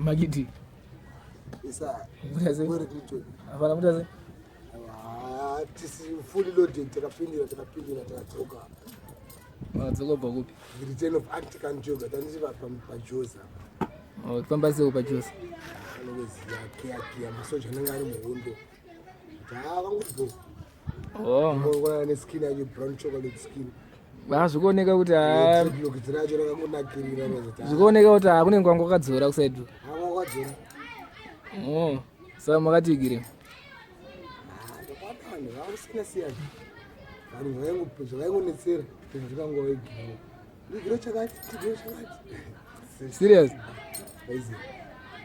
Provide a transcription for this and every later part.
Makiti. Isa. Mutase. Where Clinton. Hapana mutase. Ah, tisi fully loaded takapindira takapindira takadzoka. Makadzoka kubva kupi? The return of Arctic Anjoga tanditi paJoza. Oh, kufamba sei paJoza? Anoziva kiya kiya masoja anenge ari muhondo. Kuti ah vanguti bo. Oh. Ngona ne skin yacho brown chocolate skin. Ah, zvikuoneka kuti ah Dreadlock racho rakangonakirira ah. Zvikuoneka kuti ah kunenge kwanga kwakadzora kuside. Ah kwakadzora. Oh. Saka makatiigire. Ah, vanhu vakusiyana siyana. Vanhu zvavaingonetsera zvinhu zvikangovaigirawo. Igiro chakati, igiro chakati. Serious? Aizi.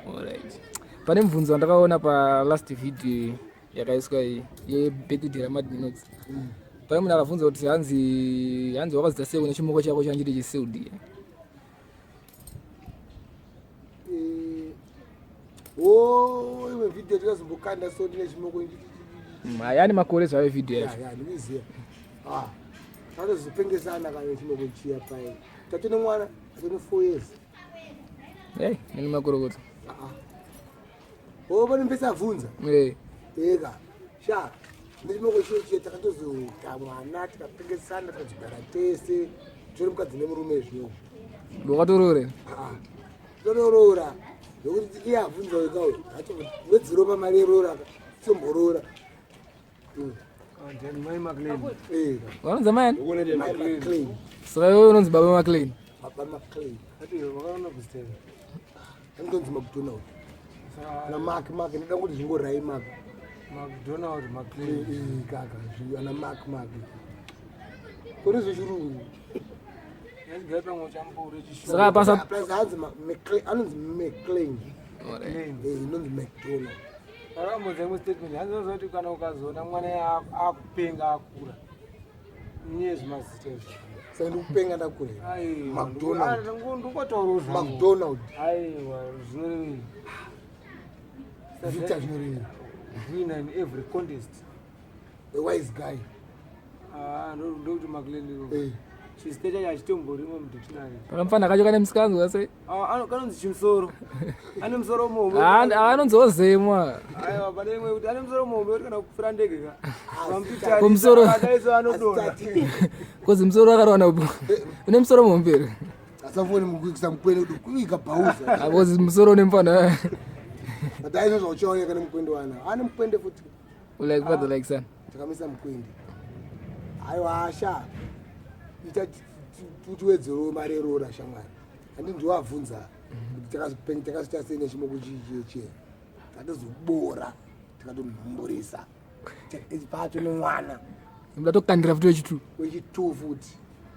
Alright. Pane mubvunzo wandakaona pa last video yakaiswa iyi yebirthday raMadminox. Pane munhu akabvunza kuti hanzi hanzi wakazita sei une chimoko chako chanjiri chiseudi. Eh, oh, imwe video tikazombokanda so ndine chimoko Hayani makore zvayo video yacho. Ya, ndikuziya. Ah, tatozopengesana kana chimoko chiya pai. Tatone mwana, atone 4 years. Hey, nini makorokota. Ah. ah. Oh, pane mbesa abvunza. Eh. Eka. Sha. Ndechimoko chiyo chiya takatozoita mwana tikapengesana tikazogara tese. Tiri mukadzi nemurume zvino. Wakatoroora? Ah. Totoroora. Nokuti iye abvunza wega uyu. Wedzero pamari yeroora. Tomboroora. Eh. Vanonzi mai ani? Mai McLean. Saka iwe unonzi baba McLean. Baba McLean. Anonzi McDonald. Ana Mark Mark ndinoda kuti zvingorai Mark. McDonald McLean. Eh, eh, kaka zvi ana Mark Mark. Kore zvechirungu. Saka pasa Plus hanzi McLean anonzi McLean. Alright. Eh, inonzi McDonald. Pakambodza imwe statement hanzi unoziva kuti kana ukazoona mwana akupenga akura nyaya zvemazita izvi. Saka ndikupenga ndakura. Aiwa, McDonald. ndingotaurawo zvangu. McDonald. Aiwa, zvinorevei? Zita zvinorevei? Winner in every contest. A wise guy. Ah, ndokuti McLean. Eh. Chizita chacho hachitomborimo mudictionary. Pakamufana kacho kane musikanzwa sei? Ah, kanonzi chimusoro. Ane musoro muhombe. Ah, anonzi ozemwa. Aiwa, pane imwe kuti ane musoro muhombe kuti kana kupfura ndege ka. Kumusoro. Akadaiso anodonha. Kozi musoro wakarowana upo. Une musoro muhombe here? Asafoni mukuisa mukwende kuti kuika bhauza. Ah, kozi musoro une mufana. But aizvo zvauchaoneka nemukwende wana. Ane mukwende futi. Like father like son. Takamisa mukwende. Aiwa sha. Ita tiwedzerewo mari yeroora shamwari. Handi ndiwabvunza kuti takazoita sei nechimoko chichi Takazobora tikatomhumburisa. Pato nemwana. Ndatokandira futi wechitu. Wechitu futi.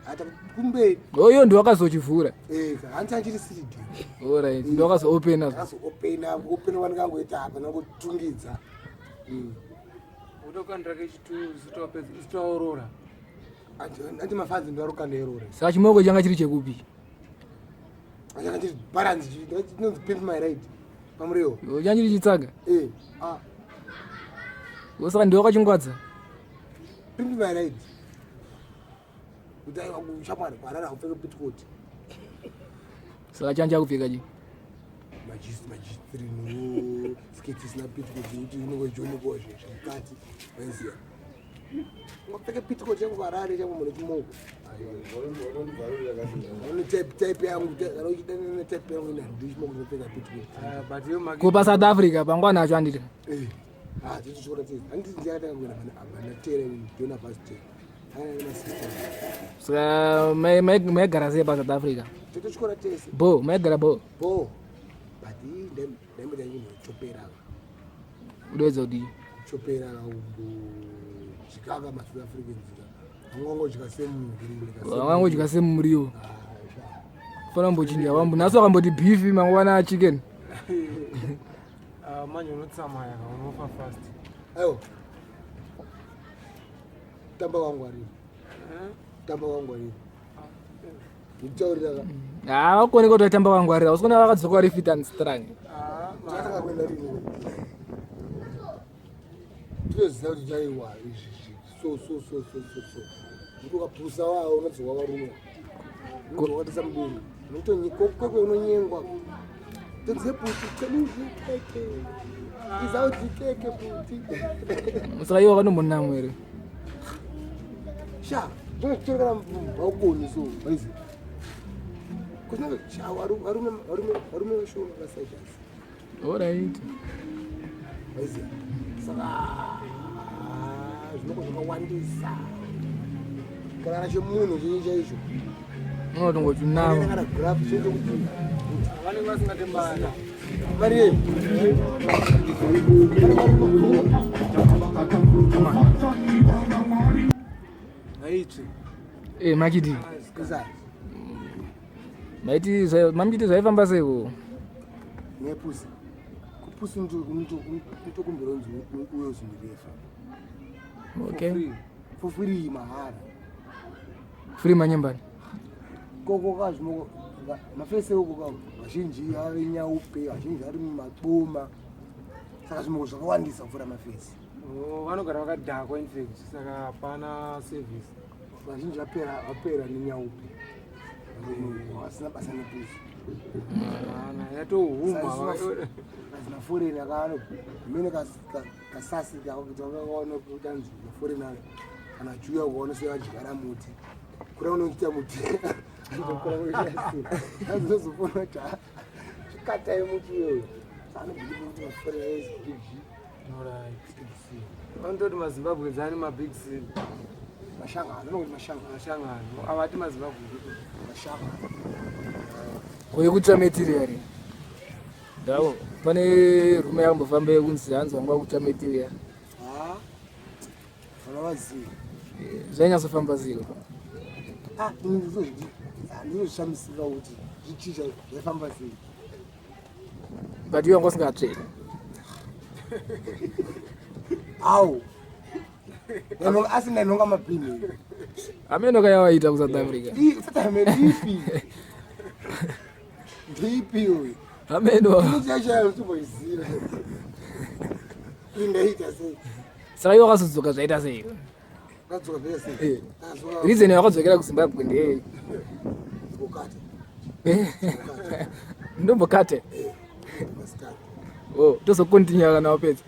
Ata kumberi. Oh, iyo ndiwakazochivhura. Eh, hanti achiri CD. Alright, ndiwakazoopena. Takazoopena, kuopena wandikangoita apa nangotungidza. Utokandira kechitu usitowapedza usitowaorora. Anti mafanzi ndiwarukanda erora. Saka chimoko changa chiri chekupi? Changa chiri balance, chinonzi pimp my ride. Pamurewo. Changa chiri chitsaga. Eh. Ah. Saka ndiwe wakachingwadza. Pimp my ride. Kuti aiwa kushamwari kwarara kupfeka petikote. Saka changa chakupfeka chii? Majistri no sketi isina petikote kuti unenge uchionekwa zvinhu zvemukati waiziya. Ungapfeka petikote changu kuharare changu mune chimoko. Une type type yangu kana uchidana ne type yangu ina ndi chimoko chinopfeka petikote. Ah, but iyo maki Kupa South Africa pangwana acho anditi. Eh. Ah, tichichikora tese. Handiti ndakatanga kuenda pana apa ndatera ndona pasi Ana masista. Saka maigara sei pa South Africa? Totochikora tese. Bo, maigara bo. Bo. But ndaimboita chopera. Udoedza kudii? Chopera kumbodyaka maSouth Africans ka. Vangangodya semunhu. Vangangodya semuriwo. Fana kumbochinja vambu. Nhasi wakamboti beef mangwana chicken. Ah, manje unotsamaya ka unofa fast. Aiwa. Tamba wangwarira. Eh? Tamba wangwarira. Nditaurira ka. Ah, vakuoneka kuti vaitamba vangwarira. Usikuona vakadzoka vari fit and strong. Ah, Takatanga kuenda rini. Tinoziva kuti chaiwa izvi izvi. So so so so so so. Kuti ukapusa wawo unodzoka warumwa. Unodzoka watisa mudenga. Unotonyikwa kwekwe unonyengwa. Tonzi bhuti cela udle ikhekhe. Izawudla ikhekhe bhuti. Saka iwe wakanombonamwa here? Sha, ndinochitoro kana haugoni so, waiziva. Kuzinenge sha varume varume varume vashoma vasaita. Alright. Waiziva. Saka zvinoko zvakawandisa. Kana chemunhu chinyi chaicho. Unotongoti nawo. Kana graph chete kuti vanenge vasingatembana. Mari yei? Ngaitsve. Eh, makidi. Izai. Maiti mamchiti zvaifamba seiko? Nepusi. Kupusi unotokumbira unzi uyozondirefa. Okay. Free. For free mahara. Free manyembani. Koko kazvinoko mafese uko ka vazhinji ave nyaupe vazhinji vari mumatsoma saka zvimoko zvakawandisa kupfuura mafesi. Oh, vanogara vakadhakwa in fact saka hapana service. Vazhinji vapera vapera nenyaupe. Vasina basa nepusi. Hapana, yatohuma. Maforeni akano mene kasasi kakuti vakaona kuti anzi maforeni ayo kana achiuya ukaona sevadyara muti kura unoita muti andokura kuita sei azozopona kuti chikatai muti iyoyo anobhiliva kuti maforeni ayo is big G Alright. big C Vanototi maZimbabweans ane mabig C mashangano anongoti mashangano mashangano avati maZimbabwe. Mashangano. Uye kutsva material. Ndau pane rume yakambofamba yekunzi hanzi wanga kutsva material. Ha, vana vazivi. Zvainyatsofamba ziko. Ah, ndinozvishamisika kuti zvichii zvaifamba sei. But iwe wanga usingatsveri. Au asi ndainhonga mapini. Ameno kayawaita kuSouth Africa. Ndipi ndipi uyu? Ameno. Chachatomboiziva indaita sei. Saka iwe wakazodzoka zvaita sei? Ndadzoka zvaita sei? Reason yakadzokera kuZimbabwe ndeyei? Kukata. Ndombokate. Masikati. Oh, tozokontinua kana wapedza.